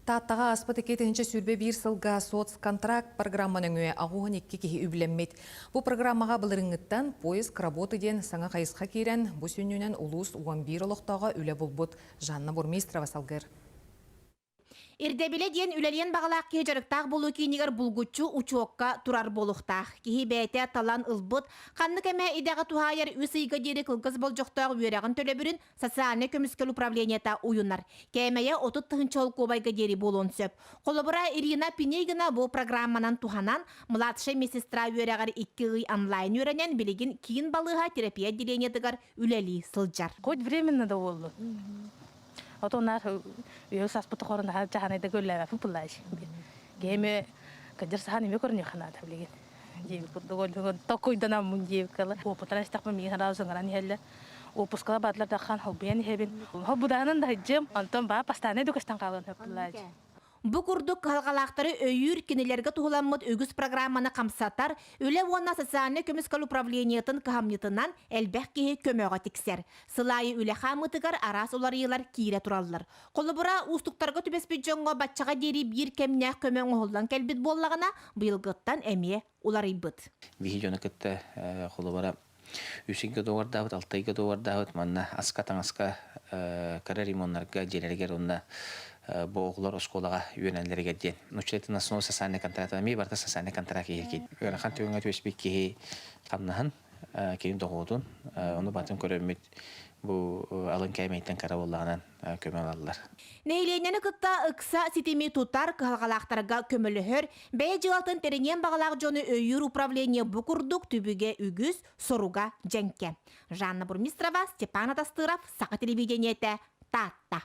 Тааттаҕа ааспыт 2021 сылга соцконтракт программа нөҥүө 82 киһи үбүлэммит. Бу программаҕа былырыыҥҥыттан «Поиск работы» диэн саҥа хайысха киирэн, бу сүнньүнэн улуус 11 олохтооҕо үлэ булбут. Жанна Бурмистрова салгыыр. Ирдэбилэ диэн үлэлиэн баҕалаах киһи дьарыктаах буолуу киинигэр булгуччу учуокка турар буолуохтаах. Киһи бэйэтэ талан ылбыт, ханнык эмэ идэҕэ туһаайар үс ыйга диэри кылгас болдьохтоох үөрэҕин төлөбүрүн социальнай көмүскэл управлениета уйунар. Кээмэйэ 30 тыһыынча солкуобайга диэри буолуон сөп. Холобура, Ирина Пинегина бу программанан туһанан, младшай медсестра үөрэҕэр 2 ый онлайн үөрэнэн, билигин киин балыыһа терапия отделениетыгар үлэлии сылдьар. Хоть временно да буоллун. Отоннар үйө саспыт хорун жаһанайда көлләбәппин пуллааш. Геме кадыр сахан име көрүнү ханаата билигин. Диэбит курдук оллугун токуйданаммын диэбит кала. Опытан истэхпин миигин хараал сыҥыран иһэллэр. Опускала бадлар да хан холбуйан иһэбин. Холбудаанан да хыджым. Онтон баа постоянно дүкөстөн хаалан хөппуллааж. Бу курдук кыһалҕалаахтары өйүүр, кинилэргэ туһуламмыт үгүс программаны хамсатар, Үлэ уонна социальнай көмүскэл управлениетын кыһамньытынан элбэх киһи көмөҕө тиксэр. Сыл аайы үлэ хаамыытыгар араас уларыйыылар киирэ тураллар. Холобура, уустуктарга түбэспит дьоҥҥо баччаҕа диэри биир кэмнээх көмө оҥоһуллан кэлбит буоллаҕына, быйылгыттан эмиэ уларыйбыт. Биһи дьону кытта холобура үс ыйга доҕордаабыт, алта ыйга доҕордаабыт, манна аска-таҥаска кыра ремоннарга дьиэлэригэр уонна бу оҕолор оскуолаҕа үөрэнэллэригэр диэн. Нучча основа социальный контракт, эмиэ барыта социальный контракт киһи. Ыарахан түгэҥҥэ түбэспит киһи хамнаһын, кини доҕуотун, ону батын көрөммүт бу алын кээмэйтэн кыра буоллаҕынан көмө ылаллар. Нэһилиэнньэни кытта ыкса ситими тутар, кыһалҕалаахтарга көмөлөһөр, бэйэ дьыалатын тэриниэн баҕалаах дьону өйүүр управление бу курдук түбүгэ үгүс, соруга дьэҥкэ. Жанна Бурмистрова, Степан Атастыров, Саха телевидениетэ, Таатта.